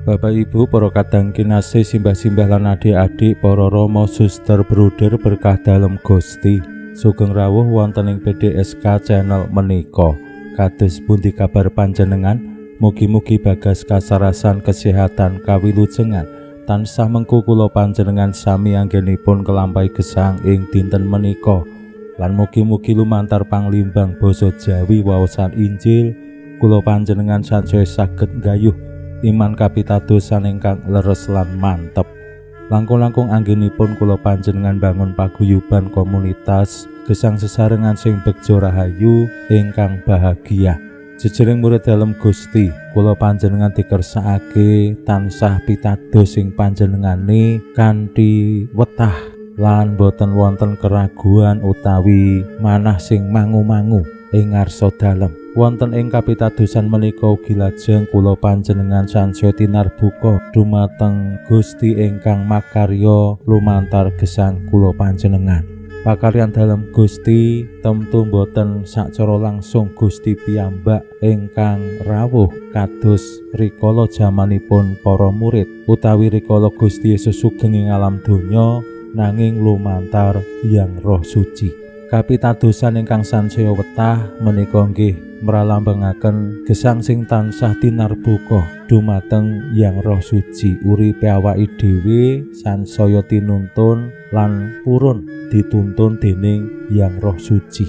Bapak Ibu, para kadang kinasih, simbah-simbah lan adik-adik, para rama, suster, bruder berkah dalem Gusti. Sugeng rawuh wonten ing PDSK channel menika. Kados pundi kabar panjenengan? Mugi-mugi bagas kasarasan kesehatan kawilujengan tansah mengku kula panjenengan sami anggenipun kelampahi gesang ing dinten menika. Lan mugi-mugi lumantar panglimbang basa Jawi waosan Injil kula panjenengan sansaya saged nggayuh iman kapitadosan ingkang leres lan mantep. Langkung-langkung anggenipun kula panjenengan bangun paguyuban komunitas gesang sesarengan sing begjo rahayu ingkang bahagia. Jejering murid dalem Gusti, kula panjenengan dikersakake tansah pitados sing panjenengane kanthi wetah lan boten wonten keraguan utawi manah sing mangu-mangu ing ngarsa dalem. Wonten ing kapitadosan menika ugi lajeng kula panjenengan sansaya tinarbuka dumateng Gusti ingkang makarya lumantar gesang kula panjenengan. Pakaryan dalem Gusti temtu boten sacara langsung Gusti piyambak ingkang rawuh kados rikala jamanipun para murid utawi rikala Gusti Yesus sugeng ing alam donya nanging lumantar Hyang Roh Suci. Kapitadosan ingkang sansaya wetah menika nggih mralambangaken gesang sing tansah tinarbuka dumateng Hyang Roh Suci. Uripe awake dhewe sansaya tinuntun lan purun dituntun dening Hyang Roh Suci.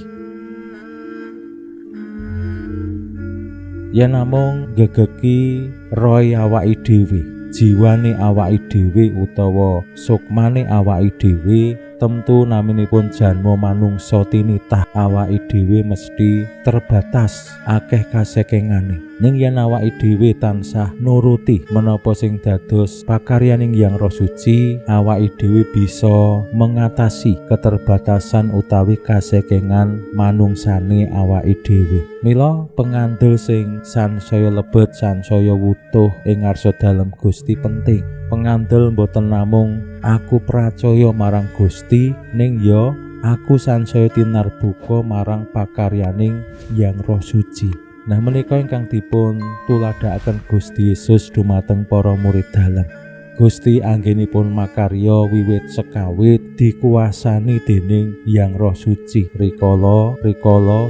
Yen namung gegeki roe awake dhewe, jiwane awake dhewe utawa sukmane awake dhewe, temtu naminipun janma manungsa tinitah awake dhewe mesti terbatas akeh kasekengane. Ning yen awake dhewe tansah nuruti menapa sing dados pakaryaning Hyang Roh Suci, awake dhewe bisa mengatasi keterbatasan utawi kasekengan manungsane awake dhewe. Mila pengandel sing sansaya lebet sansaya wutuh ing ngarsa dalem Gusti penting. Pengandel mboten namung aku pracaya marang Gusti, ning ya aku sansaya tinarbuka marang pakaryaning Hyang Roh Suci. Nah menika ingkang dipun tuladhakaken Gusti Yesus dumateng para murid dalem. Gusti anggenipun makarya wiwit sekawit dikuasani dening Hyang Roh Suci. Rikala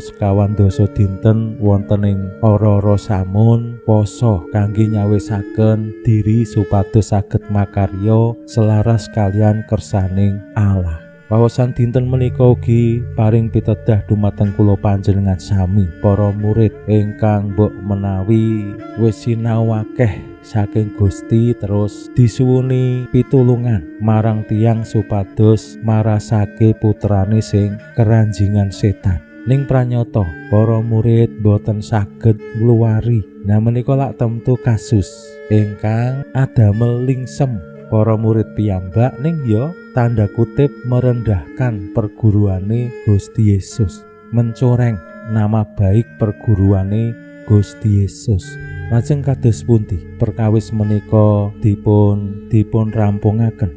sekawan dasa dinten wonten ing ora-ora samun poso kangge nyawisaken diri supados saged makarya selaras kalian kersaning Allah. Wawasan dinten menika ugi paring pitedah dumateng kula panjenengan sami para murid ingkang mbok menawi wis sinau akeh saking Gusti terus disuwuni pitulungan marang tiyang supados marasake putrane sing keranjingan setan. Ning pranyata para murid boten saged ngluwari. Nah menika lak temtu kasus ingkang adamel lingsem para murid piyambak, ning ya tanda kutip merendahkan perguruane Gusti Yesus, mencoreng nama baik perguruane Gusti Yesus. Lajeng kados pundi perkawis menika dipun rampungaken?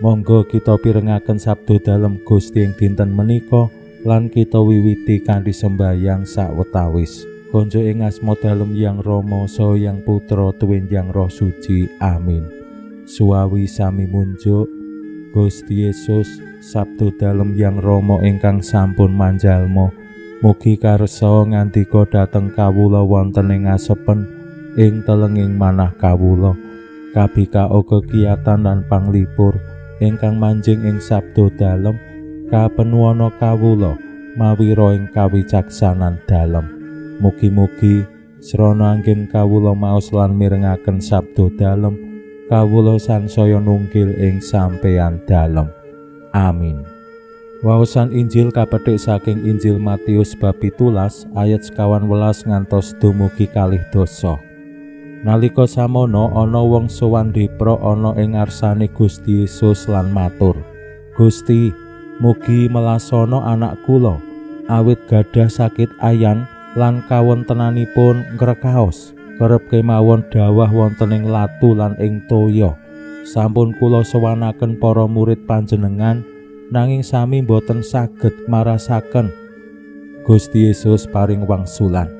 Monggo kita pirengaken sabda dalem Gusti ing dinten menika lan kita wiwiti kanthi sembayang sawetawis. Konjo ing asma dalem Hyang Rama saha Hyang Putra tuwin Hyang Roh Suci. Amin. Suwawi sami munjuk Gusti Yesus sabda dalem Hyang Rama ingkang sampun manjalma. Mugi karsa ngandika dhateng kawula wonten ing asepen ing telenging manah kawula. Kabikao kekiyatan lan panglipur ingkang manjing ing sabda dalem kapenuwana kawula mawira ing kawicaksanan dalem. Mugi-mugi srana anggen kawula maos lan mirengaken sabda dalem kawula sansaya nungkil ing sampeyan dalem. Amin. Waosan Injil kapethik saking Injil Matius bab 17 ayat 19 ngantos dumugi 12. Nalika samono ana wong sowan depra ana ing ngarsane Gusti Yesus lan matur, "Gusti, mugi melasana anak kula, awit gadah sakit ayan lan kawontenanipun ngrekaos. Kerep kemawon dawah wonten ing latu lan ing toya. Sampun kula sowanaken para murid panjenengan, nanging sami boten saged marasaken." Gusti Yesus paring wangsulan,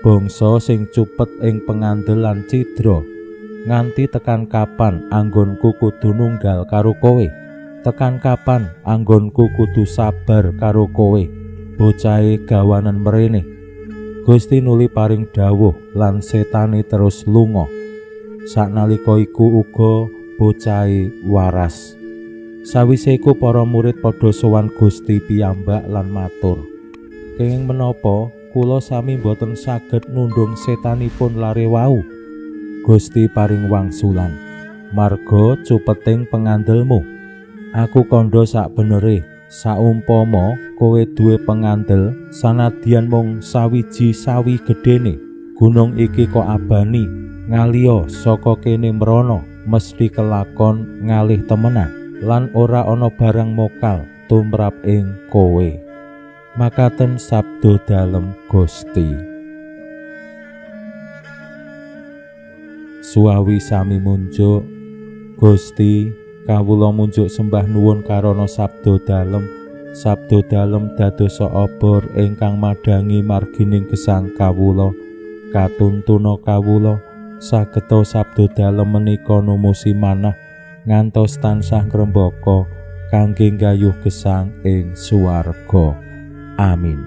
"Bangsa sing cupet ing pengandel lan cidra, nganti tekan kapan anggonku kudu nunggal karo kowe? Tekan kapan anggonku kudu sabar karo kowe? Bocahe gawanen mrene." Gusti nuli paring dawuh lan setane terus lunga. Saknalika iku uga bocahe waras. Sawise iku para murid padha sowan Gusti piyambak lan matur, "Kenging menapa kula sami boten saged nundung setanipun lare wau?" Gusti paring wangsulan, "Marga cupeting pengandelmu. Aku kandha sakbenere, saumpama kowe duwe pengandel sanadyan mung sawiji sawi gedene, gunung iki kok abani ngaliya saka kene mrana, mesti kelakon ngalih temenan lan ora ana barang mokal tumrap ing kowe." Makaten sabda dalem Gusti. Suwawi sami munjuk, Gusti, kawula munjuk sembah nuwun karana sabda dalem. Sabda dalem dadosa obor ingkang madhangi margining gesang kawula. Katuntuna kawula sageta sabda dalem menika numusi manah ngantos tansah ngrembaka kangge nggayuh gesang ing swarga. Amin.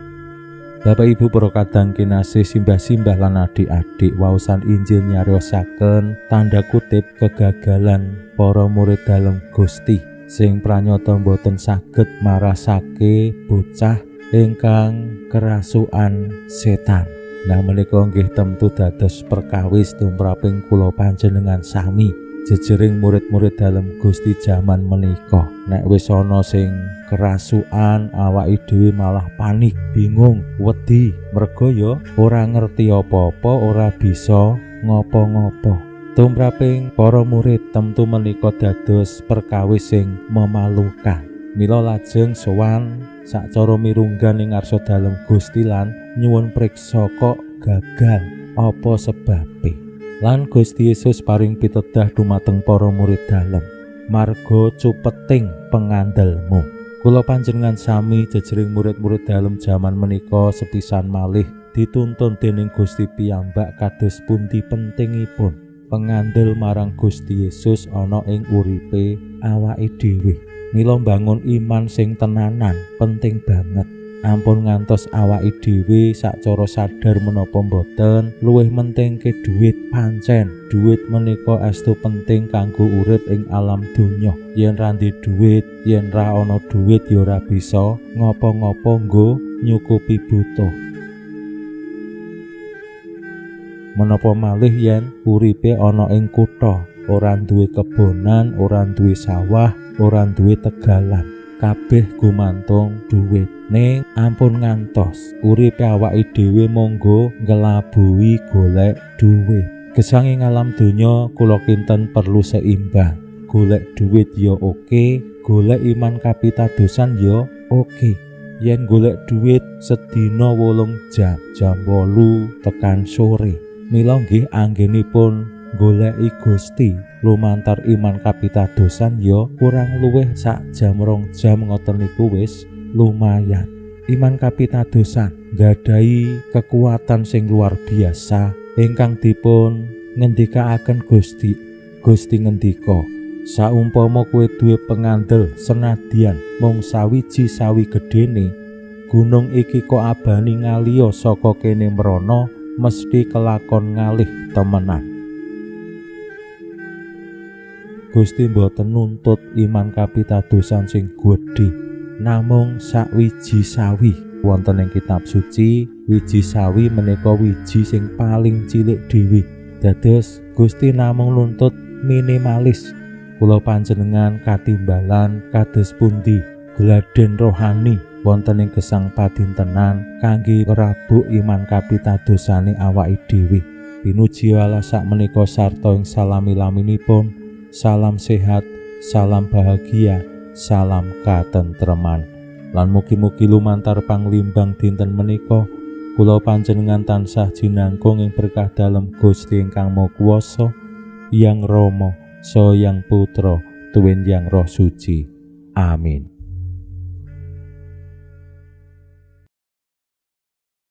Bapak Ibu para kadang kinasih, simbah-simbah lan adik-adik, waosan Injil nyariosaken tanda kutip kegagalan para murid dalem Gusti sing pranyata boten saged marasake bocah ingkang kerasukan setan. Nah, menika nggih tentu dados perkawis tumraping kula panjenengan sami jejering murid-murid dalem Gusti jaman menika. Nek wis ana sing kerasukan, awake dhewe malah panik, bingung, wedi, merga ya ora ngerti apa-apa, ora bisa ngopo-ngopo. Tumraping para murid tentu menika dados perkawis sing memalukan. Mila lajeng sowan sacara mirunggan ing ngarsa dalem Gusti lan nyuwun priksa kok gagal, apa sebabe. Lan Gusti Yesus paring pitedah dumateng para murid dalem, "Marga cupeting pengandelmu." Kula panjenengan sami jejering murid-murid dalem jaman menika sepisan malih dituntun dening Gusti piyambak kados pundi pentingipun pengandel marang Gusti Yesus ana ing uripe awake dhewe. Mila mbangun iman sing tenanan penting banget. Ampun ngantos awake dhewe sacara sadar menapa mboten luwih mentingke duit. Pancen duit menika estu penting kanggo urip ing alam donya. Yen ra ndek duit, yen ra ana duit ya ora bisa ngopo-ngopo nggo nyukupi butuh. Menapa malih yen uripe ana ing kutha, ora duwe kebonan, ora duwe sawah, ora duwe tegalan, kabeh gumantung duit. Ning ampun ngantos uripe awake dhewe monggo nglabuhi golek duit. Gesang ing alam donya kula kinten perlu seimbang. Golek duit ya oke, golek iman kapitadosan ya oke. Yen golek duit sedina 8 jam, jam 8 tekan sore. Mila nggih anggenipun goleki Gusti lumantar iman kapitadosan ya kurang luwih sak jam 2 jam ngoten niku wis lumayan. Iman kapitadosan nggadahi kekuatan sing luar biasa ingkang dipun ngendikaaken Gusti. Gusti ngendika, "Saumpama kowe duwe pengandel senadyan mung sawiji sawi gedene, gunung iki kok abani ngaliya saka kene mrana, mesti kelakon ngalih temenan." Gusti mboten nuntut iman kapitadosan sing gedhe, namung sakwiji sawi. Wonten ing kitab suci, wiji sawi menika wiji sing paling cilik dhewe. Dados Gusti namung nuntut minimalis. Kula panjenengan katimbalan kados pundi gladen rohani wonten ing gesang padintenan kangge ngrabuk iman kapitadosane awake dhewe. Pinuji Allah sakmenika sarta ing salami-laminipun. Salam sehat, salam bahagia, salam katentreman. Lan mugi-mugi lumantar panglimbang dinten menika kula panjenengan tansah jinangkung ing berkah dalem Gusti ingkang Maha Kuwasa, Yang Rama, Saha Yang Putra, tuwin Yang Roh Suci. Amin.